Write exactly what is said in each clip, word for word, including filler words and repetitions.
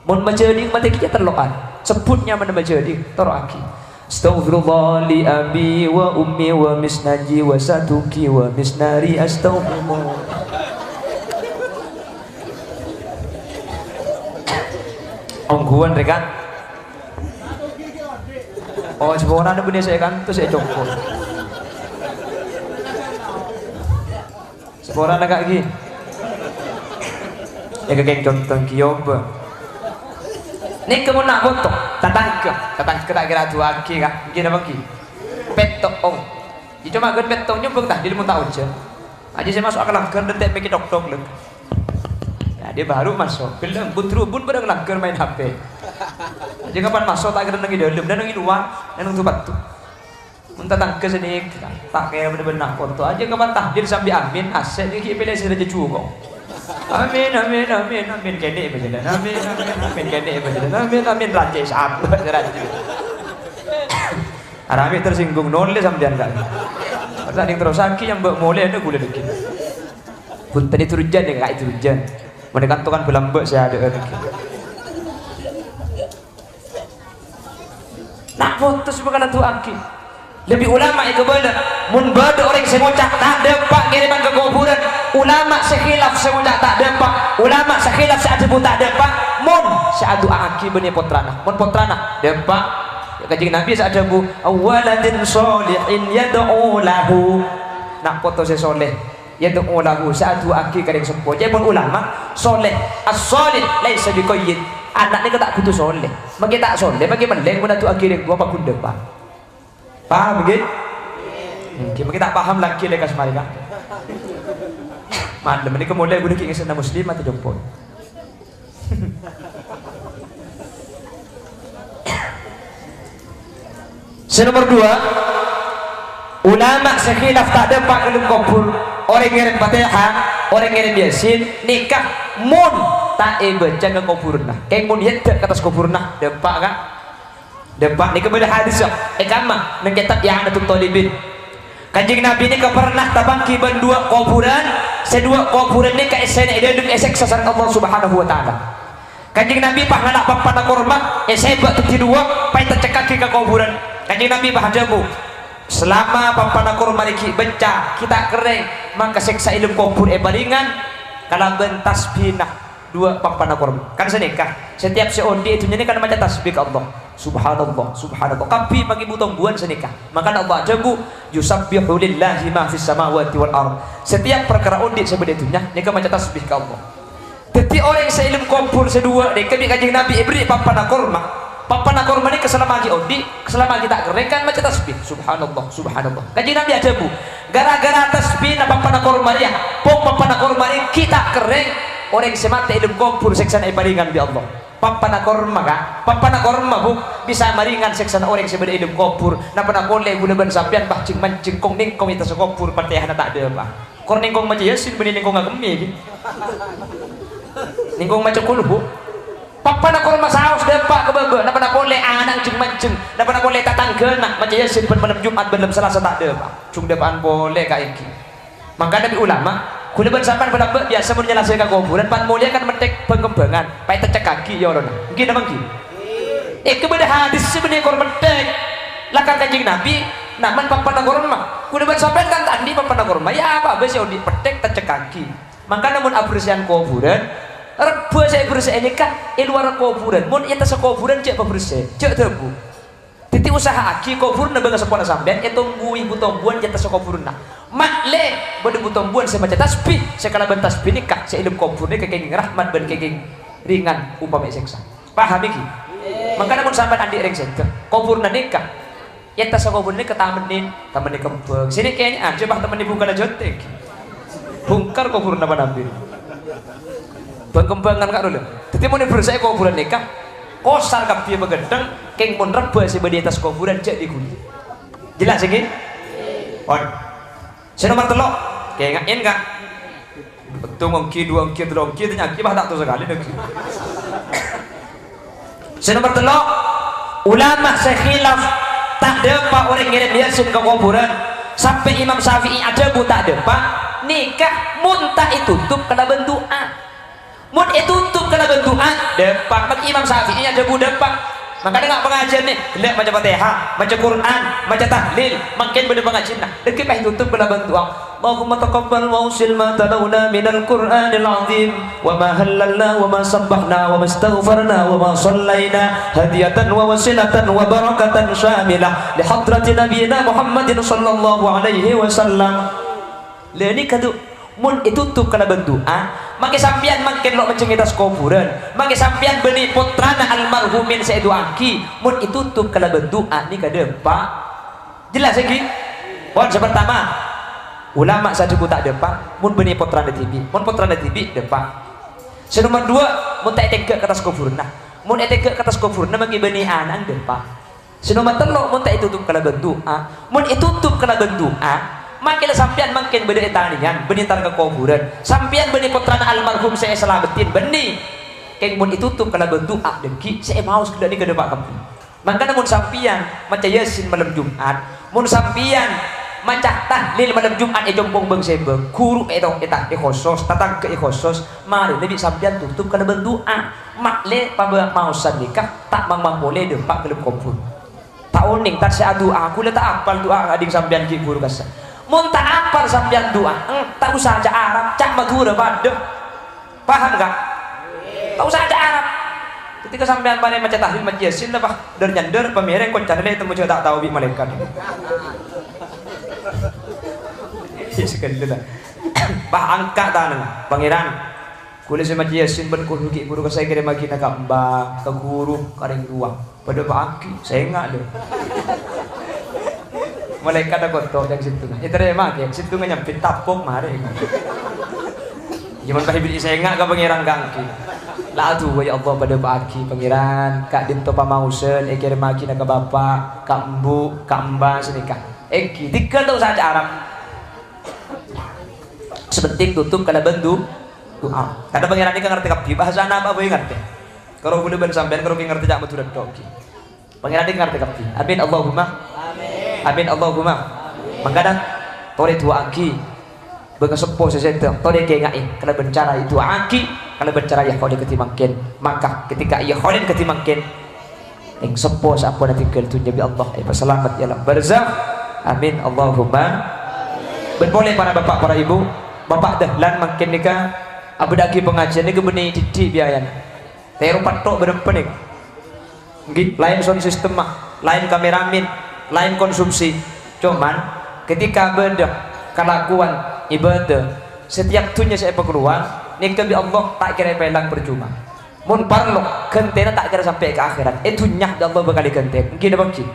Mon majâding matè kèya tello'an, sebbhut nyamana majâding, toro'aghi. Astaghfirullah li abi wa ummi wa misnaji wa saduki wa misnari, astaghfirullah. Ongghuwân rè, Kang. Oh, saporana bânnè sè kantos sè cokor. Saporana, Kak, ghi. Èkakèng conto ghi, yâ, Mbak. Nèka mon na' poto, tatangghâ. Tatangghâ ta' kèra adu'aaghi, Kak. Ghi napa ghi? Pètto', ong. Ghi coma ghân pètto' nyombhâng tahlil mon ta' ojhân. Ajâ sè maso' ka langghâr dântè' mèkkè tok-tok, lho. Yâ, dia baru maso'. Ghellâ' bun-terrubun padâ langghâr maèn H P. Ajâ kapan maso' ta' kèra neng è dâlem, neng è lowar, neng tu-pattu. Mon tatangghâ sè nèka, ta' kèra bân-bân na' poto. Ajâ kapan tahlil sambi amin, asè' ghi' pèlè sè rajâ jhuko. Amin, amin, amin, amin. Kènè' bâjâlân. Amin, amin, amin. Kènè' bâjâlân. Amin, amin. Rajâ sabâ, rajâ. Arami tersinggung, nolè sampèyan, Kak. Tadhing terrosaghi yang mbok molè ana ghulâ dhâggi'. Bhunten, itu rujân ya, Kak, itu rujân. Mending kantokan belambek saya ada lagi. Nah, putus bukan itu lagi. Lebih ulama itu bener. Mun bâdâ orèng sè ngoca' ta' dâpa' ngèrèman ka kobhurân, ulama sè khilaf sè ngoca' ta' dâpa', ulama sè khilaf sè adhâbu ta' dâpa', mon sè adu'aaghi bânnè pottrana. Mon pottrana, dâpa'. Kanjeng Nabi sè adhâbu, "Awaladin sholihin yad'u lahu." Na' poto sè soleh, yad'u lahu, sè adu'aaghi ka rèng seppo. Ca'èpon ulama, soleh, as-sholih laisa biqayyid. Ana' nèka ta' kodhu soleh. Mangkè ta' soleh, mangkè mellèng mon adu'aaghi rèng towa paggun dâpa'. Paham, ngghi? Ngghi, mangkè ta' paham lagi lekas marè, Kak. Malem nèka molè ghulâ ghi' ngèssèna muslimat, jhâ' copot. Sè nomor dua, ulama sè khilaf ta' dâpa' ka dâlem kobhur, orèng ngèrèm Fatihah, orèng ngèrèm Yasin, nèka mon ta' èbâca ka kobhurânna. Kèng mon èyèddhâ' ka attas kobhurânna, dâpa', Kak. Dâpa' nèka bâdâ hadis, ya. È kamma, neng kètab I'anatut Thalibin. Kanjeng Nabi nèka pernah tapangghi bân duwâ' kobhurân, sè duwâ' kobhurân nèka èssèna è dâlem èsèksa sareng Allah Subhanahu wa Ta'ala. Kanjeng Nabi pas ngala' pappana korma, èsèbâ' dhâddhi duwâ', pas èteccekkaghi ka kobhurân. Kanjeng Nabi pas adhâbu, "Salama pappana korma rè ghi' bâcca, ghi' ta' kerrèng, mangka sèksa è dâlem kobhur èparèngan kalabân tasbina." Duwâ' pappana korma. Kan sanèka, setiap sè odi' è dhunnya nèka kan maca tasbih ka Allah. Subhanallah, subhanallah. Kabbhi makè bu-tombuwân sanèka. Mangkana Allah adhâbu, "Yusabbihu lillahi ma fis samawati wal ard." Setiap parkara odi' sè bâdâ è dhunnya nèka maca tasbih ka Allah. Dhâddhi orèng sè è dâlem kobhur sè duwâ' nèka bi' Kanjeng Nabi èberri' pappana korma. Pappana korma nèka salama ghi' odi', salama ghi' ta' kerrèng kan maca tasbih. Subhanallah, subhanallah. Kanjeng Nabi adhâbu, "Gara-gara tasbihna pappana korma rèya, pong pappana korma rèya ghi' ta' kerrèng, orèng sè matè è dâlem kobhur sèksana èparèngan bi' Allah." Pappana korma, Ka'. Pappana korma, Bu, bisa marèngan sèksana orèng sè bâdâ è dâlem kobhur. Napa-napa polè ghulâ bân sampèyan, bah, jheng-manjheng kong-nèngkong è attassa kobhur, Fatihahna ta' dâpa'. Kor nèngkong maca Yasin, bânnè nèngkong ngakemmè, ghi. Nèngkong maca kulhu. Pappana korma saos dâpa' ka bâbâ, napa-napa polè ana' jheng-manjheng, napa-napa polè tatangghâna maca Yasin bân malem Jum'at bân malem Salasa ta' dâpa'. Jhung dâpa'an polè ka èngghi. Mangkana bi' ulama, ghulâ bân sampèyan bân abâ' biyasa mon nyalasaè ka kobhurân, pan molèya kan metthèk bâng-kembhângan, pas èteccekkaghi, ya, orèngnga. Èngghi napa èngghi? Èngghi bâdâ hadis sè bânnè kor metthèk. Lakar Kanjeng Nabi, namen pappana korma. Ghulâ bân sampèyan kan ta' andi' pappana korma, ya, apa bhâi sè odi' metthèk teccekkaghi. Mangkana mon abersè'an kobhurân, rebbhâ sè èbersè'è nèka è lowarra kobhurân. Mon è attassa kobhurân jhâ' pabersè, jhâ' dhâbu. Dhâddhi usaha'aghi kobhurânna bângaseppowanna sampèyan ètombuwi bu-tombuwân è attassa kobhurânna. Ma'lè bâdâ bu-tombuwân sè maca tasbih, sè kalabân tasbih nèka sè è dâlem kobhur nèka kèngèng rahmat bân kèngèng rèngan ompama èsèksa. Paham, ghi? Mangkana mon sampèyan andi' rèng sèdhâ, kobhurânna nèka È attassa kobhurân nèka tamennè, tamennè kembhâng. Sè nèka kènè' ajâ, bah, tamennè bhungkana jhântèng. Bhungkar kobhurânna panambi. Bâng-kembhângan, Ka', rèya. Dhâddhi, mon èbersè'è kobhurân nèka, kosar kabbhi paghântèng, kèng mon rebbhâ sè bâdâ è attas kobhurân, jhâ' dighuli. Jelas, ghi? Pon. Sè nomer tello', kènga'è, Ka'. Pètto' ongghi, duwâ' ongghi, tello' ongghi, tanya'aghi, bah, ta' tao sakalè, nèka. Sè nomer tello', ulama sè khilaf ta' dâpa' orèng ngèrèm Yasin ka kobhurân, sampè' Imam Syafi'i adhâbu ta' dâpa', nèka mon ta' ètotop kalabân du'a. Mon ètotop kalabân du'a, dâpa'. Maka Imam Syafi'i adhâbu dâpa'. Mangkana nga' pangajiân nè, ghellâ' maca Fatihah, maca Qur'an, maca tahlil, mangkèn bâdâ pangajiânna. Dhâggi' pas ètotop kalabân du'a. Allahumma taqabbal wa ausil ma talauna minal Qur'anil azim, wa ma hallalna, wa ma sabbahna, wa ma istaghfarna, wa ma shallaina, hadiyatan wa wasilatan wa barakatan syamilah li hadrati Nabiyyina Muhammadin sallallahu alaihi wasallam. Lha nèka du, mon ètotop kalabân du'a, makè sampèyan mangkèn lo' manjheng è attas kobhurân, makè sampèyan bânnè pottrana almarhumin sè èdu'aaghi, mon ètotop kalabân du'a nèka dâpa'. Jelas, ènggi? Pon, sè partama, ulama sè adhâbu ta' dâpa', mon bânnè pottrana dhibi', mon pottrana dhibi' dâpa'. Sè nomer duwâ', mon ta' ètèngghâ' ka attas kobhurânna. Mon ètèngghâ' ka attas kobhurânna makè bânnè ana'na dâpa'. Sè nomer tello', mon ta' ètotop kalabân du'a. Mon ètotop kalabân du'a, makè la sampèyan mangkèn bâdâ è tanèyan, bânnè entar ka kobhurân. Sampèyan bânnè pottrana almarhum sè èsalameddhin, bânnè. Kèng mon ètotop kalabân du'a, dhâggi' sè èmaos ghellâ' nèka dâpa' kabbhi. Mangkana mon sampèyan maca Yasin malem Jum'at, mon sampèyan maca tahlil malem Jum'at è compo' bâng-sèbâng, ghuru è to-, è ta-, èkhosos, tatangghâ èkhosos, marèna bi' sampèyan totop kalabân du'a. Ma'lè pabâ-, maosan nèka ta' mang-mang polè dâpa' ka dâlem kobhur. Ta' onèng, ta' sè adu'a, kaulâ ta' apal du'a adhing sampèyan ghi' bhuru kassa'. Mon ta' apal sampèyan du'a, eng, ta' osa ca' Arab, ca' Madhurâ padâ. Paham, Ka'? Ta' osa ca' Arab. Ketika sampèyan panè maca tahlil, maca Yasin, la, Pak, dâr-nyandâr, pamèrèng, koncana lè' ètemmo jâ' ta' tao bi' malaèkat. Iyâ, sakalè, la. Pak, angka' tanangnga, Pangèran. Kaulâ sè maca Yasin bân kodhu ghi' bhuru kassa' èkèrèmmaghina ka embah, ka ghuru, ka rèng rowa. Padâ pa'aghi, sènga', lho. Malaèkat akoto' yang sèttonga. Ètarèma, ghi, sèttonga nyambit, tapok marè. Coma pas èbèrri' sènga' ka Pangèran kaangghuy. La adu'a, ya Allah, padâ pa'aghi, Pangèran, ka'dinto pamaosan èkèrèmmaghina ka bapa', ka embu', ka embah sanèka. Èngghi, tèghâl ta' osa ca' Arab. Sè pentèng totop kalabân du-, du'a. Karna Pangèran nèka ngartè kabbhi, bhâsana apa bhâi ngartè. Karo kaulâ bân sampèyan karo ghi' ngartè ca' Madhurâ tok ghi. Pangèran nèka ngartè kabbhi. Amin Allahumma. Amin Allahumma. Mangkana torè du'aaghi bângaseppo sè sèdhâ, torè kèngaè kalabân cara èdu'aaghi, kalabân cara èyaholè kadhi mangkèn. Maka ketika èyaholè kadhi mangkèn, Eng seppo saamponna tinggal dunya bi' Allah, èpasalamet è alam barzakh. Amin, Allahumma. Bân polè para bapa', para ibu, bapa' dâlân mangkèn nèka abâdâ'aghi pangajiân nèka bânnè dhiddhi' biayana. Tèro patto' bârâmpa nèka. Ngghi, laèn sound system-ma, laèn kameramen, laèn konsumsi. Coman, ketika bâdâ kalakowan ibadah, setiap dunya sè èpakalowar, nèka bi' Allah ta' kèra èpaèlang parcoma. Mon parlo, ghântèna ta' kèra sampè' ka akhèrat. È dhunnya bi' Allah bhâkal èghântè. Èngghi napa èngghi?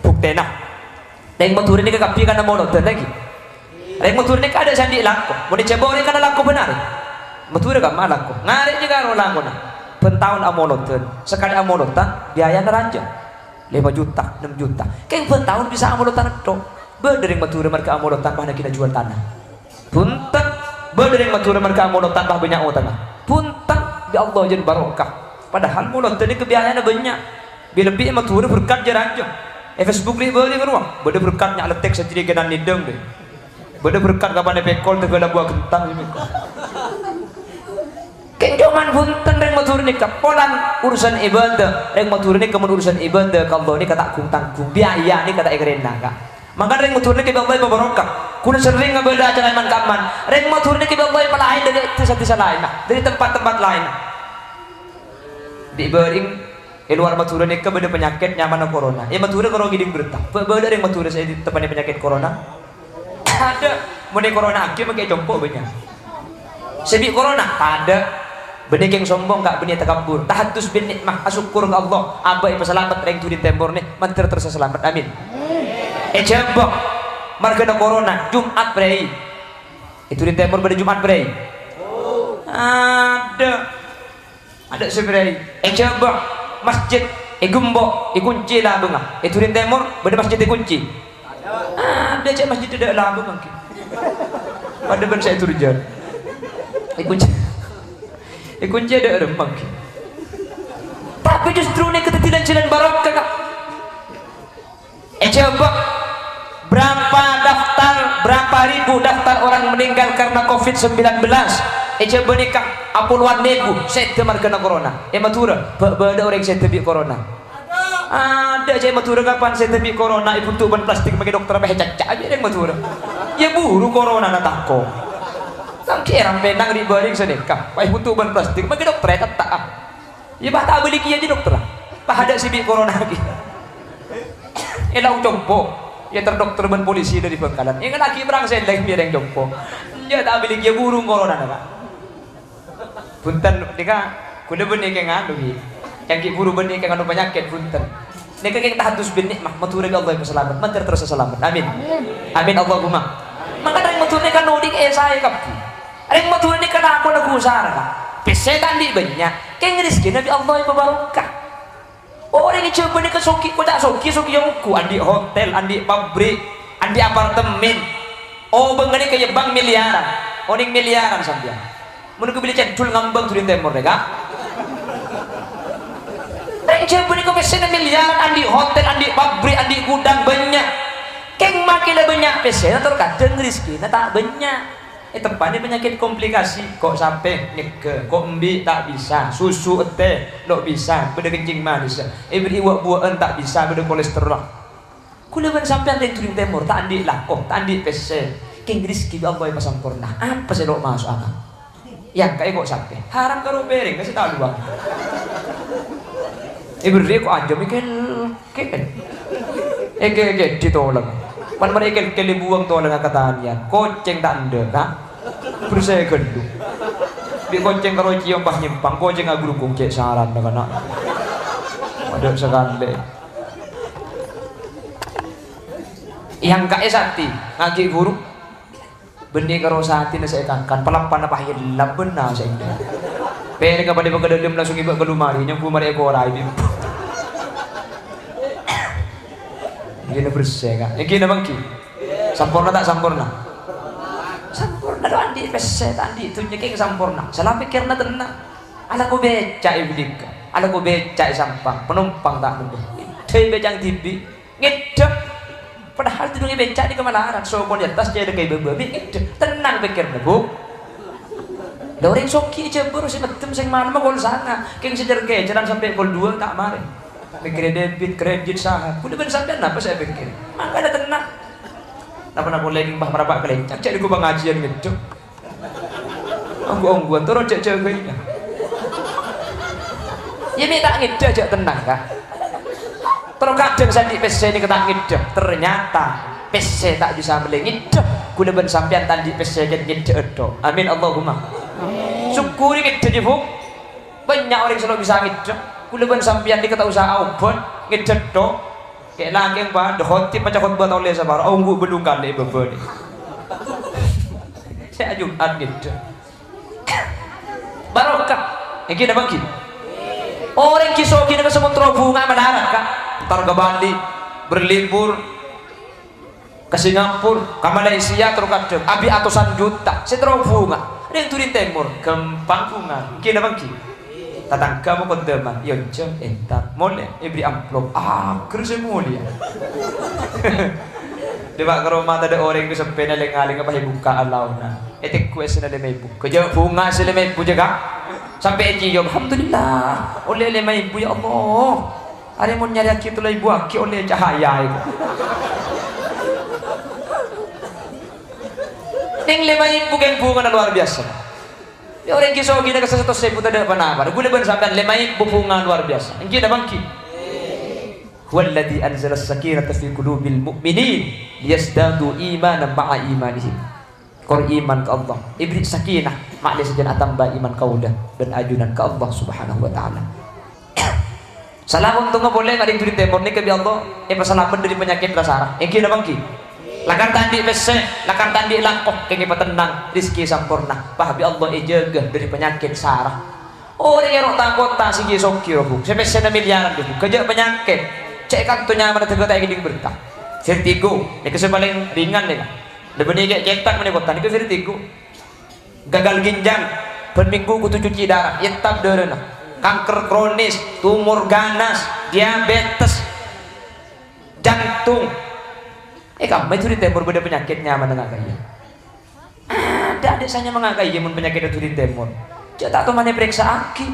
Buktèna. Rèng Madhurâ nèka kabbhi kan amolodhân, èngghi? Rèng Madhurâ nèka adâ' sè andi' lako. Mon è Jhâbâ orèng kan lako bân arè. Madhurâ kamma lako. Ngarè' jâ karo lakona. Bân taon amolodhân. Sakalè amolodhân, biayana rajâ. Lèma juta, ennem juta. Kèng bân taon bisa amolodhân tok. Bâdâ rèng Madhurâ marghâ amolodhân pas naghi' juwâl tana. Bhunten, bâdâ rèng Madhurâ marghâ amolodhân pas bânnya' otangnga. Bhunten, bi' Allah jân barokah. Padahal molodhân nèka biayana bânnya'. Bi' lebbi è Madhurâ berkat jâ rajâ. È Facebook rè' bâli' rowa, bâdâ berkat nya' lettek sajâriyâ kènan nèdhâng, dè. Bâdâ berkat kapan è pèkol tèghâl abuwâ ghentang, dè, pèkol. Kèng coman bhunten rèng Madhurâ nèka, polana urusan ibadah. Rèng Madhurâ nèka mon urusan ibadah ka Allah nèka ta' gung-tanggung, biaya nèka ta' èkarèna, Ka'. Mangkana rèng Madhurâ nèka bi' Allah èpabarokah. Kaulâ serrèng ngabâlâ acara è man-kamman. Rèng Madhurâ nèka bi' Allah èpalaèn dâri dhisa-dhisa laènna, dâri tempat-tempat laènna. Bi' bâreng è lowar Madhurâ nèka bâdâ panyakèt nyamana corona. È Madhurâ karo ngèdhing berta. Bâ-, bâdâ rèng Madhurâ sè èteppanè panyakèt corona? Tadâ'. Mon ècorona'aghi mangkè è compo' bânnya'. Sè bi' corona? Tadâ'. Bânnè kèng sombong, Ka', bânnè takabbur. Tahaddus bin ni'mah, asokkor ka Allah. Abâ' èpasalamet rèng Durin Tèmor nè, mandhâr terros salamet. Amin. È Jhâbâ, marghâna corona, Jum'at bhâi. È Durin Tèmor bâdâ Jum'at bhâi? Adâ'. Adâ' sè bhâi. È Jhâbâ, masjid ègembok, èkoncè labângnga. È Durin Tèmor bâdâ masjid èkoncè? Adâ', cè' masjid adâ' labâng mangkèn. Padâ bân sè è Durjân. Èkoncè. Èkoncè adâ' rem mangkèn. Tapè justru nèka dhâddhi lan-jhâlân barokah, Ka'. È Jhâbâ, berapa daftar, berapa ribu daftar orang meninggal karena covid sembilan belas? È Jhâbâ nèka apolowan èbu sèdhâ marghâna corona. È Madhurâ, bâ'-bâdâ orèng sèdhâ bi' corona. Adâ' jhâ' è Madhurâ kapan sèdhâ bi' corona, èbuntu' bân plastik, makè dokter pèhè cacca' bi' orèng Madhurâ. Iyâ buru coronana tako'. Sambi èrampènang ri'-bâri' sanèka, pas èbuntu' bân plastik, makè dokter èkatta'a. Iyâ, pas ta' abâli kèya jâ dokter. Pas adâ' sè bi' corona ghi. Èla' compo'. Iyâ ter-dokter bân polisi dâri Bangkalan. Èngghâ' laghi' perang sèlèng bi' orèng compo'. Iyâ, ta' abâli kèya buru coronana, Pak. Bhunten, nèka, kaulâ bânnè kèng anu, ghi. Kèng ghi' buru bânnè kèng anu panyakèt, bhunten. Nèka kèng tahadus bin ni'mah, Madhurâ bi' Allah èpasalamet, mandhâr terros salamet. Amin. Amin, Allahumma. Mangkana rèng Madhurâ nèka nodhi' èsaè kabbhi. Rèng Madhurâ nèka lakona ghusara, Ka'. Pèssè ta' andi' bânnya', kèng rejhekkèna bi' Allah èpabarokah. Orèng è Jhâbâ nèka soghi, koca' soghi, soghi ongghu, andi' hotel, andi' pabrik, andi' apartemen. Obângnga nèka iyâ bâng miliaran. Onèng miliaran sampèyan. Mon kabili cèndhul ngambâng duli tèmor, Ka'. Rèng Jhâbâ nèka pèssèna miliaran, andi' hotel, andi' pabrik, andi' gudang bânnya'. Kèng makè la bânnya' pèssèna, tor kadhâng rejhekkèna ta' bânnya'. Èteppa'è panyakèt komplikasi, ko' sapè nyegghâ, ko' embi' ta' bisa, susu ètè lo' bisa, bâdâ kencing manis, èberri'i wa'-buwa'an ta' bisa, bâdâ kolesterol. Kaulâ bân sampèyan rèng-dhurèng tèmor ta' andi' lako, ta' andi' pèssè, kèng rejhekkè bi' Allah èpasamporna. Apa sè lo' maso'a, Ka'? Èangka'è ko' sapè, haram karo pèrèng, sè ta' luwang. Èberri'i ko' ajâm, èkel-, Kèkè. Èkè, èkè, èdhi tolèng. Pan marè èkel-, èkel èbuwâng tolèngnga ka tanèyan. Kocèng ta' endâ', Ka'. Bersè ghâllu. Bi' kocèng karo èciom pas nyèmpang, kocèng agrukung cè' sarana kana'. Adâ' sakalè. Èangka'è satè, ngaghi' buru. Bânnè karo satèna sè èkakan, palappana pas èlap bânna sè ènga'. Pèrèngnga padâ ka dâlem langsung èbâ' ka lomarè, nyambu marè èkoraè, Bib. Èngghi na bersè, Ka'. Èngghi na bânggi. Samporna ta' samporna? Samporna, lo' andi' pèssè, ta' andi' dhunnya kèng samporna. Sala pèkkèrna tennang. Alako bècca' è Bidika. Alako bècca' è Sampang. Panompang ta' nembhâ. Dhâi bècang dhibi'. Ngèddhâ. Padahal tèdhungnga è bècca' nèka malarat, sokona è attas, cèdhâ è bâbâ, bi' ngèddhâ. Tennang pèkkèrra, Bu. Lah, orèng soghi è Jhâbâ sè mèddem sèng malem kol sanga, kèng sè jhâr-kèjhârân sampè' kol duwâ' ta' marè. Pèkkèrè debit, kredit, saha. Kaulâ bân sampèyan napa sè èpèkkèrè? Mangkana tennang. Napa-napa polè kèng pas marapa kalèncak, cè' nèko pangajiyân ngèddhâ. Ongghu-ongghuwân, toro' jhâ'-jhâghâ iyâ. Iyâ, mè' ta' ngèddhâ, jhâ' tennang, Ka'. Toro' kadhâng sè andi' pèssè nèka ta' ngèddhâ. Ternyata pèssè ta' bisa mellè ngèddhâ. Kaulâ bân sampèyan ta' andi' pèssè kèng ngèddhâ ètto. Amin, Allahumma. Sokkorè ngèddhâ, jâ, Bu. Bânnya' orèng sè lo' bisa ngèddhâ. Kaulâ bân sampèyan nèka ta' osa aobât, ngèddhâ ètto. Kè' lakèng padâ khotib maca khotbah ta' ollè saparo, ongghu bâllung kalè bâbâna. Sè Jumat ngèddhâ. Barokah. Èngghi napa èngghi? Orèng ghi-soghi nèka sè mon terro bhunga malarat, Ka'. Entar ka Bali, berlibur, ka Singapura, ka Malaysia, terro kadhâng abit atosan juta sè terro bhunga. Rèng-dhurèng tèmor, ghâmpang bhunga. Èngghi napa èngghi? Tatangghâ mokon dhâman, "Iyâ, Jhâng, entar." Molè, èberri' amplop. Aghâr sè molèya. Dâpa' ka roma tadâ' orèng, kasemppèna lèng-ngalèngnga pas èbukka' alaona. Ètegghu' èssèna lèma èbu. Ghâjâ' bhunga sè lèma èbu jâ, Ka'. Sampè' èciom, "Alhamdulillah, ollè lèma èbu, ya Allah. Arè mon nyarèyaghi tello èbu aghi' ollè cahaya èko." Nèng lèma èbu kèng bhungana luar biasa. Yâ, orèng ghi-soghi nèka sarattos èbu tadâ' pa-napa. Kaulâ bân sampèyan lèma èbu bhunga luar biasa. Èngghi napa èngghi? "Huwallazi anzalas sakinata fi qulubil mu'minin liyazdadu imanan ma'a imanihim." Kor iman ka Allah. Èberri' sakinah, ma'lè sajân atamba iman kaulâ bân ajunan ka Allah Subhanahu wa Ta'ala. Sala ontongnga polè orèng dhurèng tèmor nèka bi' Allah èpasalamet dâri panyakèt la sara. Èngghi napa èngghi? Lakar ta' andi' pèssè, lakar ta' andi' lako, kèng èpatennang, rejhekkè samporna. Pas bi' Allah èjâgâ dâri panyakèt sara. Orèng è ro'-tako' sè ghi-soghi, Bu, sè pèssèna miliaran, Bu, ghâjâ' panyakèt. Cè' kanto nyamana dâgghâ ta' èkèdhing berta. Vertigo, nèka sè palèng ringan nèka. Lèbâna kè' cètak mènè kottha nèka vertigo. Gagal ginjal, bân minggu kodhu cuci darah, ètap dârâna. Kanker kronis, tumor ganas, diabetes, jantung. È kamma è dhurèng tèmor bâdâ panyakèt nyamana nga' kaya. Tadâ' sè nyamanga kaè mon panyakèdhâ duri tèmor. Jhâ' ta' tomanè parèksa'aghi.